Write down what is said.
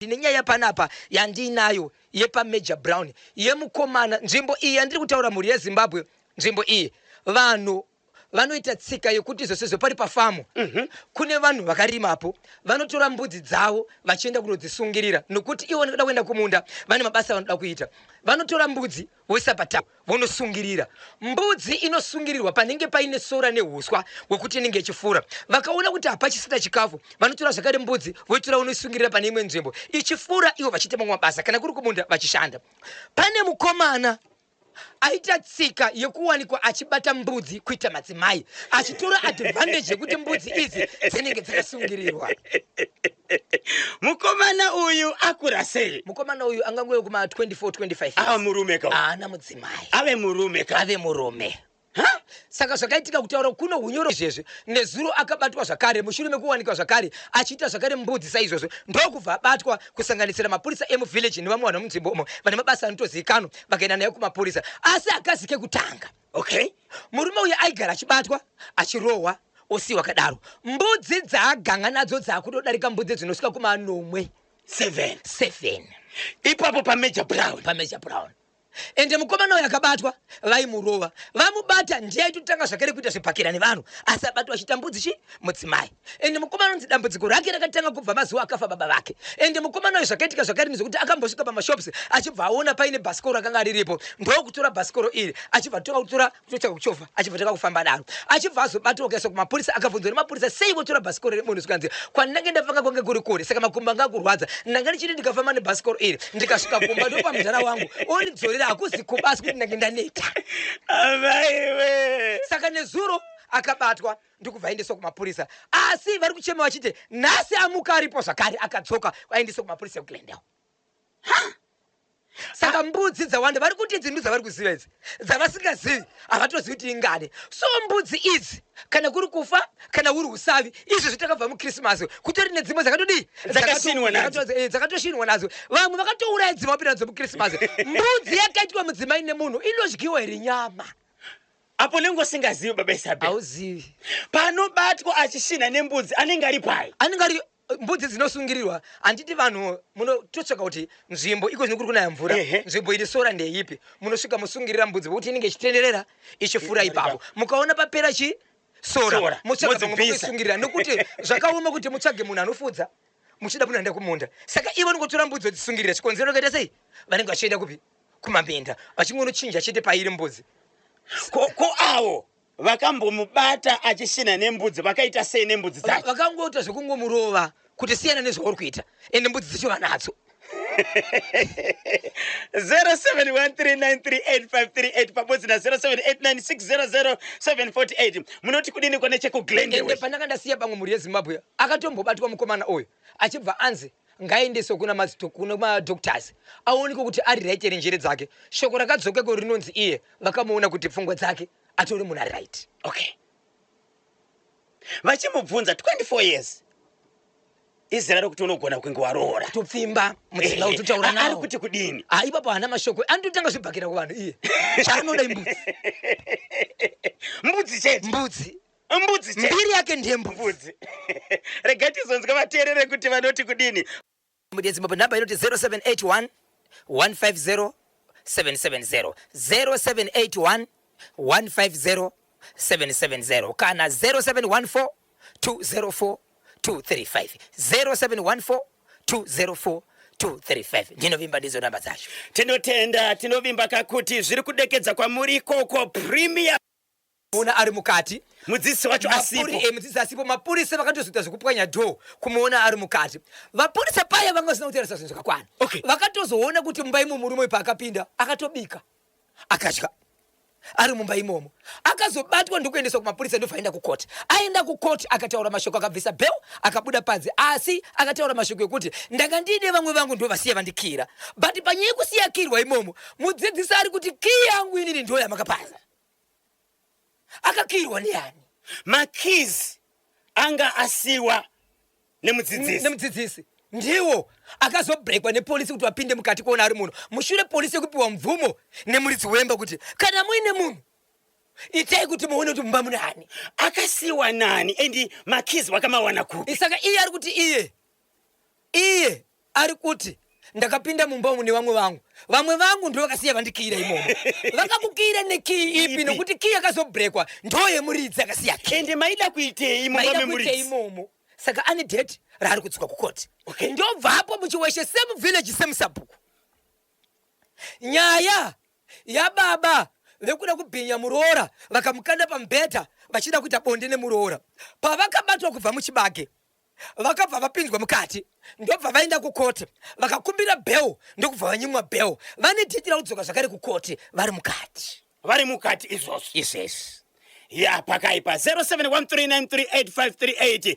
Ndine nyaya panapa yandiinayo yepaMajor Brown yemukomana. Nzvimbo iyi yandiri kutaura mhuri yeZimbabwe, nzvimbo iyi vanhu vanoita tsika yekuti izvo sezvo pari pafamu kune vanhu vakarimapo vanotora mbudzi dzavo vachienda kunodzisungirira nokuti ivo vanoda kuenda kumunda vane mabasa avanoda kuita vanotora mbudzi voisa patau vonosungirira. Mbudzi inosungirirwa panenge paine sora nehuswa hwekuti inenge ichifura. Vakaona kuti hapachisina chikafu, vanotora zvakare mbudzi voitora vonoisungirira pane imwe nzvimbo ichifura, ivo vachiita mamwe mabasa, kana kuri kumunda vachishanda. Pane mukomana aita tsika yekuwanikwa achibata mbudzi kuita madzimai, achitora advantage yekuti mbudzi idzi dzinenge dzakasungirirwa. Mukomana uyu akura sei? Mukomana uyu angangove kuma 24 25 Ava murume ka? Haana mudzimai. Ave murume ka? Ave murume. Ha? Saka zvakaitika kutaura kuno hunyoro izvezvi nezuro akabatwa zvakare mushure mekuwanikwa zvakare achiita zvakare mbudzi saizvozvo ndokubva abatwa kusanganisira mapurisa emuvillage nevamwe vanhu vemunzvimbo umo vane mabasa anotozivikanwa vakaenda naye kumapurisa asi hakazi kekutanga. Okay. Murume uyu aigara achibatwa achirohwa osiiwa akadaro. Mbudzi dzaaganga nadzo dzakutodarika mbudzi dzinosvika kumanomwe. Seven. Seven. Ipapo paMajor Brown. PaMajor Brown. Ende mukomana uyu akabatwa vaimurova. Vamubata ndiye aitotanga zvakare kuita zvibhakera nevanhu asi abatwa achiita mbudzi chi mudzimai. Ende mukomana unzi dambudziko rake rakatanga kubva mazuva akafa baba vake. Ende mukomana uyu zvakaitika zvakare ndezvekuti akambosvika pamashops achibva aona paine bhasikoro rakanga riripo ndokutora bhasikoro iri achibva atanga kutora kutotsvaka kuchovha achibva atanga kufamba naro achibva azobatwa kuiswa kumapurisa akabvunzwa nemapurisa sei votora bhasikoro remunhu zvikanzi kwandinenge ndafanga kwange kuri kure saka makumbo anga akurwadza ndanga ndichiti ndikafamba nebhasikoro iri ndikasvika kumba ndopa mudhara wangu ondidzorera hakuzi kuba asi kuti ndange ndaneta. Amaiwe. Saka nezuro akabatwa ndokubva aendeswa kumapurisa asi vari kuchema vachiti nhasi amuka aripo zvakare akadzoka aendeswa kumapurisa ekuGlendale. Saka mbudzi dzawanda vari kuti idzi ndudzavari kuziva idzi dzavasingazivi havatozivi kuti ingani. So mbudzi idzi kana kuri kufa kana uri usavi izvi zvitakabva muChristmas kutori nedzimwe dzakatodii Dzakashinwa nadzo. Dzakatoshinwa nadzo vamwe vakatouraya dzimwe vapinda nadzo muChristmas. Mbudzi yakaitwa mudzimai nemunhu inodyiwa here nyama? Apo unenge usingazivi baba Isabel. Hauzivi. Panobatwa achishinha nembudzi anenge ari pai? Anenge ari mbudzi dzinosungirirwa handiti vanhu munototsvaka kuti nzvimbo iko zvino kuri kunaya mvura nzvimbo iri sora ndeipi munosvika mosungirira mbudzi vokuti inenge ichitenderera ichifura ipapo mukaona papera chi sora motsvaka pamwe pokuisungirira nokuti zvakaoma kuti mutsvage munhu anofudza muchida kunoenda kumunda saka ivo vanongotora mbudzi vodzisungirira chikonzero kaita sei vanenge vachienda kupi kumaminda vachingonochinja chete pairi mbudzi. Ko, ko avo vakambomubata achishinha nembudzi vakaita sei nembudzi dzacho? Vakangoita zvekungomurova kuti siyana nezvauri kuita ende mbudzi dzacho vanadzo. 0713938538 pabodzi na 0789600748 munoti kudini kwane chekuGlendale? Ende pandanga ndasiya pamwe mhuri yeZimbabwe akatombobatwa mukomana uyu achibva anzi Ngaendeswe kuna kuna madoctors aonekwe kuti ari right here njere dzake. Shoko rakadzokeko rinonzi iye vakamuona kuti pfungwa dzake atori munhu ari right. Okay. Vachimubvunza 24 years izera rokuti unogona kunge waroora. Kutopfimba mudzimai utotaura nawo. Ari kuti kudini? Ah ipapo haana mashoko. Anototanga zvibhakera kuvanhu iye. Chaanoda imbudzi. Mbudzi chete. Mbudzi. Mbudzi chete. Mbiri yake ndiye mbudzi. Regai tizonzwa vateerere kuti vanoti kudini. Mhuri yeZimbabwe nhamba inoti 0781 150 770 0781 150 770 kana 0714 204 235 0714 204 235 ndinovimba ndidzo namba dzacho. Tinotenda, tinovimba kakuti zviri kudekedza kwamuri ikoko Premier. Muona ari mukati mudzidzisi wacho asipo. Mudzidzisi asipo mapurisa vakatozoita zvekupwanya door kumuona ari mukati vapurisa paya vanga vasina kutarisa zvinhu zvakakwana okay. Vakatozoona kuti mumba imo murume uyu paakapinda akatobika akadya ari mumba imomo akazobatwa ndokuendeswa kumapurisa ndobva aenda kukoti aenda kukoti akataura mashoko akabvisa bell akabuda panze asi akataura mashoko ekuti ndanga ndiine vamwe vangu ndovasiya vandikira but panyaya yekusiya kirwa imomo mudzidzisi ari kuti kii yangu inini ndo yamakapaza Akakiyirwa ndiani? Makeys anga asiwa nemudzidzisi. Nemudzidzisi ndiwo akazobrekwa nepolisi kuti vapinde mukati kuona ari munhu. Mushure polisi yekupiwa mvumo nemuridzi wemba kuti kana muine munhu itai kuti muone kuti mumba mune ani. Akasiwa nani and makeys vakamawana kupi? Saka iye ari kuti iye iye. Ari kuti ndakapinda mumba umu nevamwe vangu, vamwe vangu ndo vakasiya vandikiyira imomo. Vakakukiyira nekiyi ipi? Ipi? Nokuti kiyi yakazobrekwa ndo yemuridzi akasiya kiyi. Ende maida kuitei mumba Maida kuitei memuridzi? imomo? Saka ane date raari kudzoka kukoti. Okay. Ndobvapo muChiweshe, same village, same sabhuku. Nyaya yababa vekuda kubhinya muroora, vakamukanda pamubhedha vachida kuita bonde nemuroora, pavakabatwa kubva muchibage, vakabva vapinzwa mukati, ndobva vaenda kukoti, vakakumbira bail, ndokubva vanyimwa bail. Vane date rakudzoka zvakare kukoti vari mukati. Vari mukati izvozvo? Izvezvi. Ya, pakaipa. 0713938538.